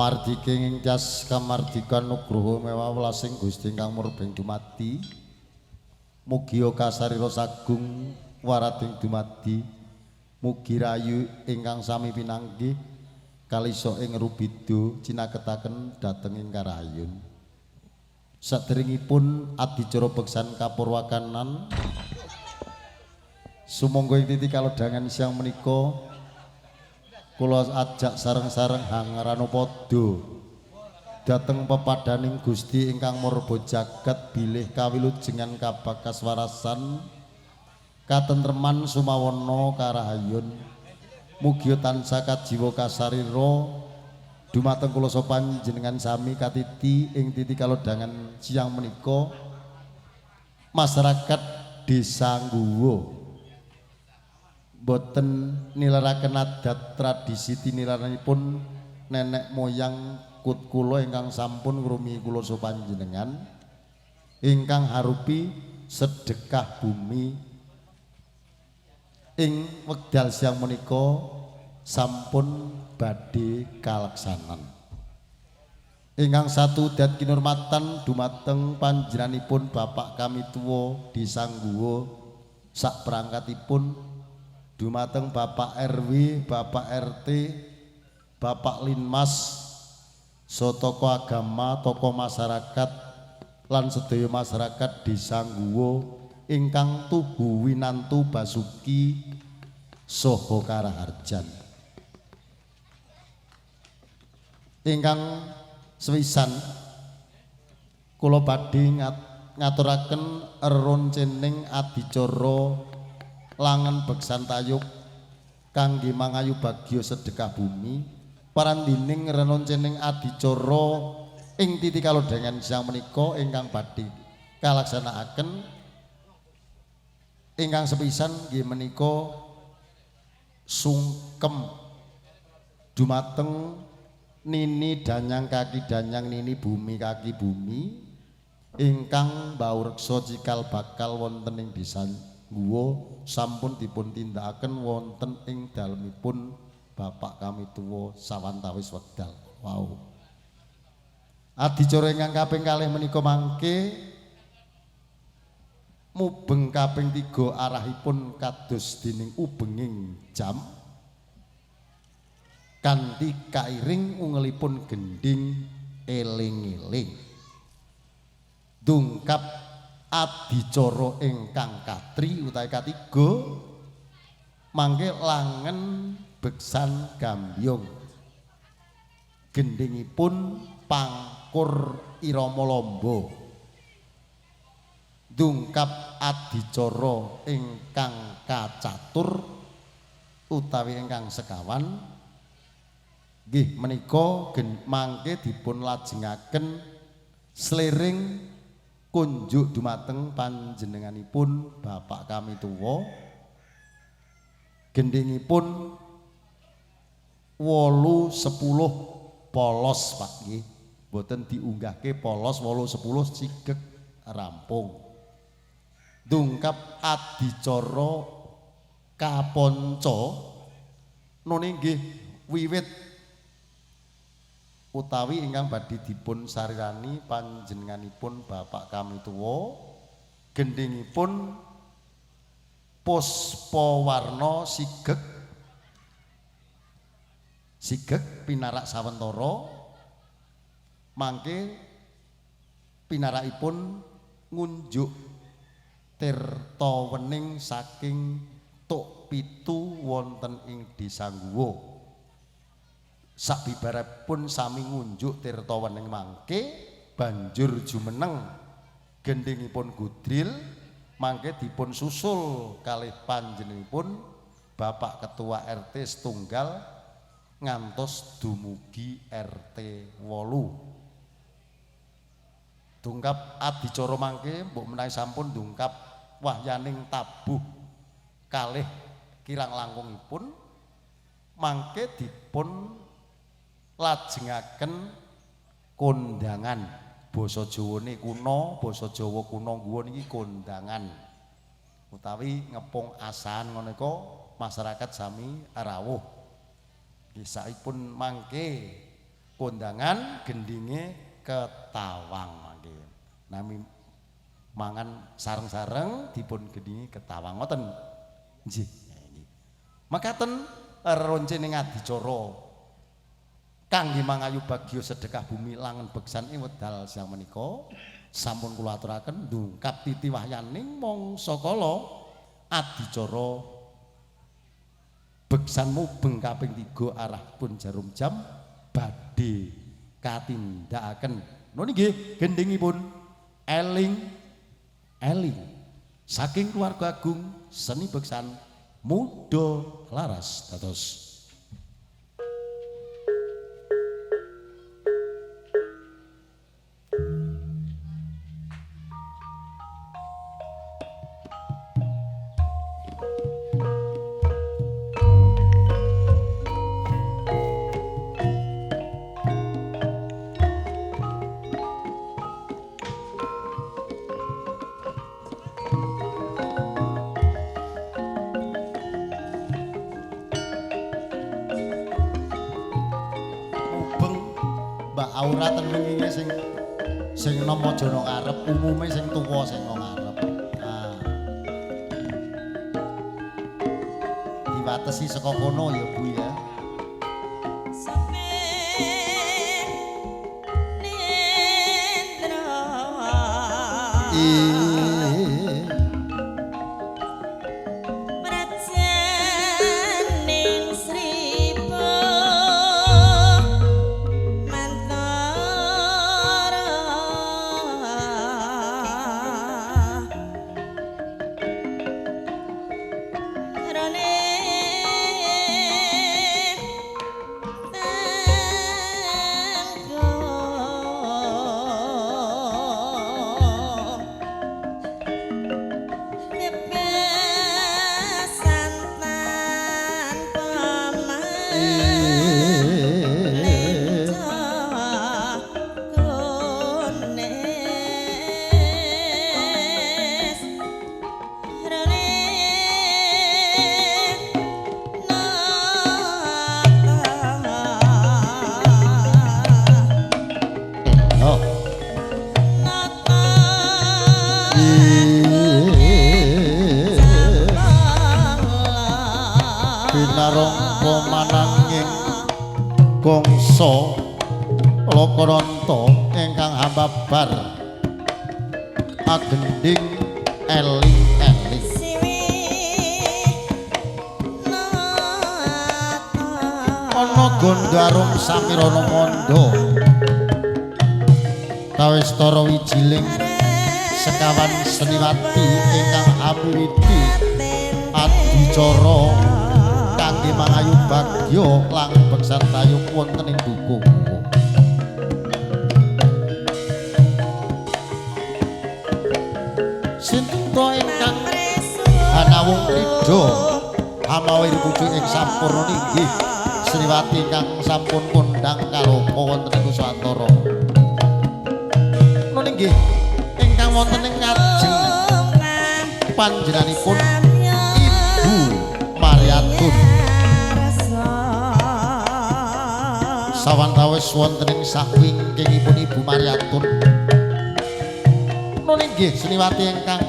Mardike ing tias kamardikan nugroho mewah welasing Gusti ingkang murbeng dumadi. Mugia kasarira sagung warading dumadi. Mugi rayu ingkang sami pinanggih kalisa ing rubida cinaketaken dhateng ing karayun. Saderengipun adicara beksan kapurwakanan sumangga ing titi kalodhangan siang menika kula ajak sareng-sareng hangranupada dhateng pepadaning Gusti ingkang murba jagat bilih kawilujengan kabakas warasan katentreman sumawana karahayun. Mugia tansah kajiwa kasarira dumateng kula panjenengan sami katiti ing titi kalodhangan siang menika masyarakat Desa Ngguwo boten nilaraken adat tradisi tinilaranipun nenek moyang kut kula ingkang sampun ngrumi kula panjenengan ingkang harupi sedekah bumi ing wekdal siang menika sampun badhe kalaksanan. Ingkang satu dat kinurmatan dumateng panjenenganipun bapak kami tuwa Desa Ngguwo sak perangkatipun, dumateng Bapak RW, Bapak RT, Bapak Linmas, so tokoh agama, tokoh masyarakat lan sedaya masyarakat Desa Ngguwo ingkang tuhu winantu basuki saha karaharjan. Ingkang sewisan kula badhe ngaturaken roncening adicara langen beksan tayub kangge mangayu bagya sedekah bumi parandining renoncening adicara ing titi kalodhangan siang menika ingkang badhe kalaksanakaken. Ingkang sepisan nggih menika sungkem dumateng nini danyang kaki danyang nini bumi kaki bumi ingkang mbaureksa cikal bakal wonten ing desa Ngguwo sampun dipun tindakaken wonten ing dalemipun bapak kami tuwa sawantawis wekdal wau. Adicara ingkang kaping kalih menika mangke mubeng kaping 3 arahipun kados dening ubenging jam kanthi kairing ungelipun gendhing eling-eling. Dungkap adicara ingkang katri utawi katiga mangke langen beksan gambyong gendhingipun pangkur irama lamba. Dungkap adicara ingkang kacatur utawi ingkang sekawan nggih menika mangke dipun lajengaken sliring kunjuk dumateng panjenenganipun bapak kami tuwa gendhingipun 8.10 polos Pak nggih, mboten diunggahke polos 8.10 sigek rampung. Dungkap adicara kapanca nune nggih wiwit utawi ingkang badhe dipun sarirani panjenenganipun bapak kami tuwa gendhingipun Puspawarna sigeg sigeg pinarak sawentara mangke pinarakipun ngunjuk tirta wening saking Tuk Pitu wonten ing Desa Guwo. Sabibaripun sami ngunjuk tirta wening mangke banjur jumeneng gendhingipun gudril mangke dipun susul kalih panjenenganipun Bapak Ketua RT setunggal ngantos dumugi RT 8. Dungkap adicara mangke mbok menawi sampun dungkap wahyaning tabuh kalih kirang langkungipun mangke dipun lajengaken kondangan. Basa Jawane kuno, basa Jawa kuno guwa niki kondangan utawi ngepung asahan ngono iku masyarakat sami rawuh. Nggih saipun mangke kondangan gendinge ketawang mangke. Nami mangan sareng-sareng dipun gendingi ketawang ngoten. Nggih. Makaten roncene adicara kangge mangayu bagya sedekah bumi langen beksan ing wekdal siang menika sampun kula aturaken ndungkap titi wahyaning mangsa kala adicara beksan mubeng kaping 3 arah pun jarum jam badhe katindakaken. Nuni nggih gendhingipun eling eling saking keluarga agung seni beksan muda laras dados. Aura ten wingi sing nom aja nang ngarep, umume sing tuwa sing nang ngarep. Nah. Diwatesi saka kono ya Bu ya. Gongso Lokoronto ingkang hambabar agending eling-eling ana gondarum samirana mandha kawistara wijiling sekawan seniwati ingkang apiwiti adicara kangge mangayu bagya lan beksan tayub wonten ing dukuh. Sinten ingkang hanawung ridho hamawir pucuk ing sampurna inggih Sriwati ingkang sampun kondhang kaloka wonten ing Nuswantara. Nun inggih ingkang wonten ing ngajeng panjenenganipun Ibu Mariatun. Sawantawis wonten ing sawingkingipun Ibu Mariatun. Nun inggih Sriwati ingkang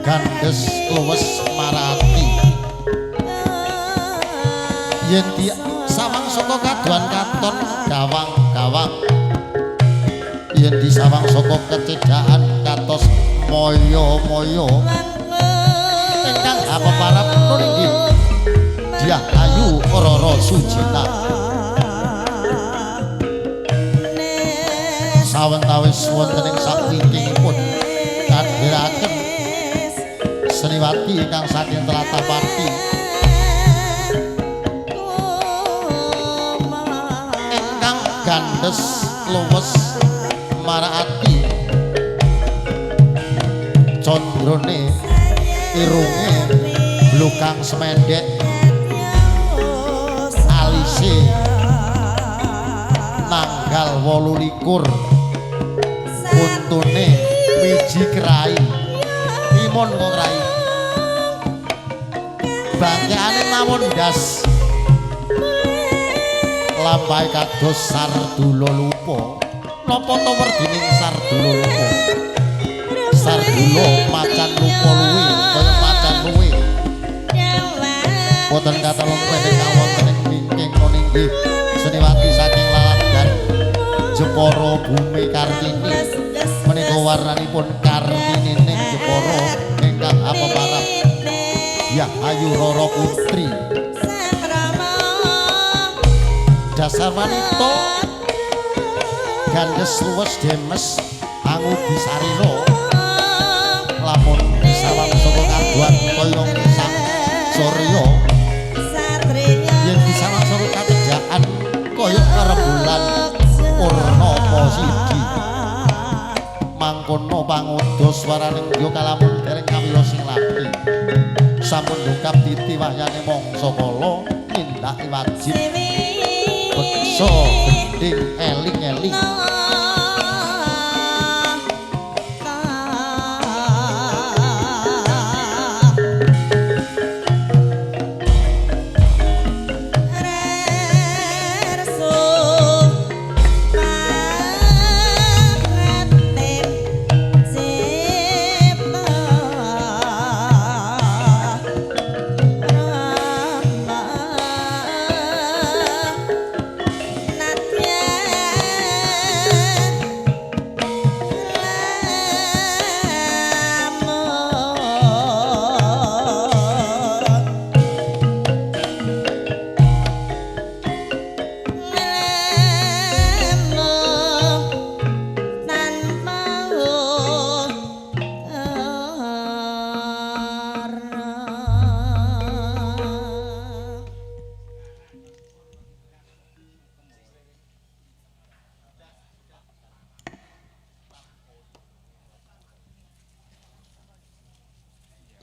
Gandes luwes marati. Yen di sawang saka kaduan katon gawang-gawang. Yen disawang saka kecedhakan katos moyo-moyo. Ingkang apeparap nunggih Dyah Ayu Rara Sujita. Sawetawis wonten ing sakwingkingipun kadhiraken seniwati ingkang saking tlatah Pati ingkang gandes luwes marati. Condrone irunge blukang semendek, alise nanggal 28, untune wiji kerai, timun kok rai, bangkeane lamun ndas lampahe kados sardula lupa. Napa to werdining sardula lupa? Sardula macan lupa luwe kaya macan luwe. Boten katalung pendek wonten ing wingking nunggih seniwati saking Laladan Jepara Bumi Kartini. Menika warnanipun Kartini ning Jepara ingkang apeparap Dyah Ayu Rara Putri. Dasar wanita gandes luwes demes angudi sarira. Lamun disawang saka kaduan kaya sang surya, yen disawang saka kacedhakan kaya rembulan purnama siji. Mangkono pangodo swaraning yo kalamun dereng kawula sing lati. Sampun dongkap titi wahyane mangsa kala nindakake wajib beksa gendhing eling-eling.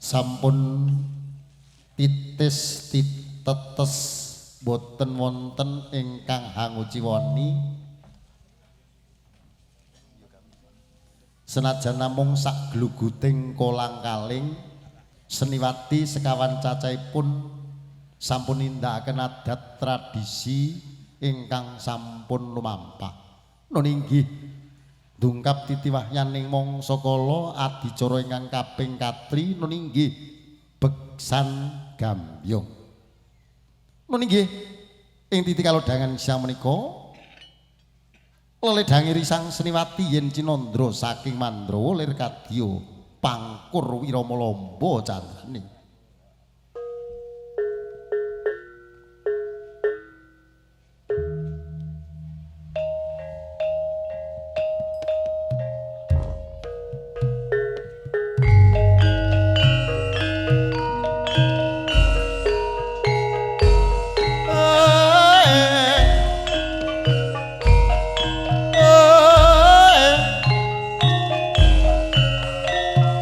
Sampun titis titetes boten wonten ingkang hanguciwani, senajan namung sak gluguting kolang-kaling seniwati sekawan cacahipun sampun nindakaken adat tradisi ingkang sampun lumampah. Nun inggih dungkap titi wahyaning mangsa kala adicara ingkang kaping katri nun inggih beksan gambyong. Nun inggih ing titi kalodhangan siang menika leledhangi risang seniwati yen cinandra saking Mandrawa lir kadya pangkur wirama lamba candrane.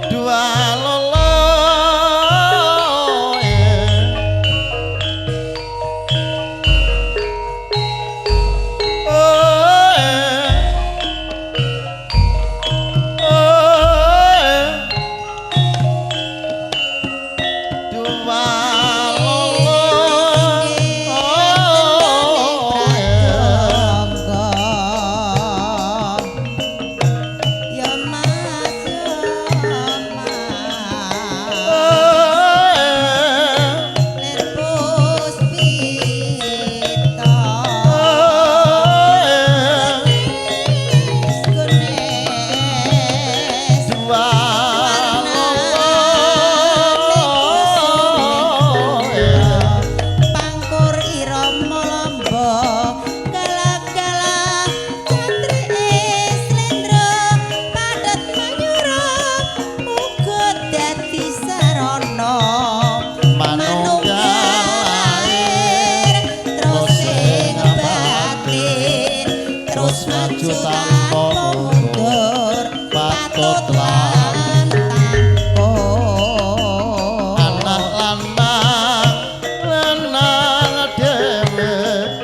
Dua lolo. Patut lan anak lanang lanang dhewe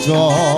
Jo.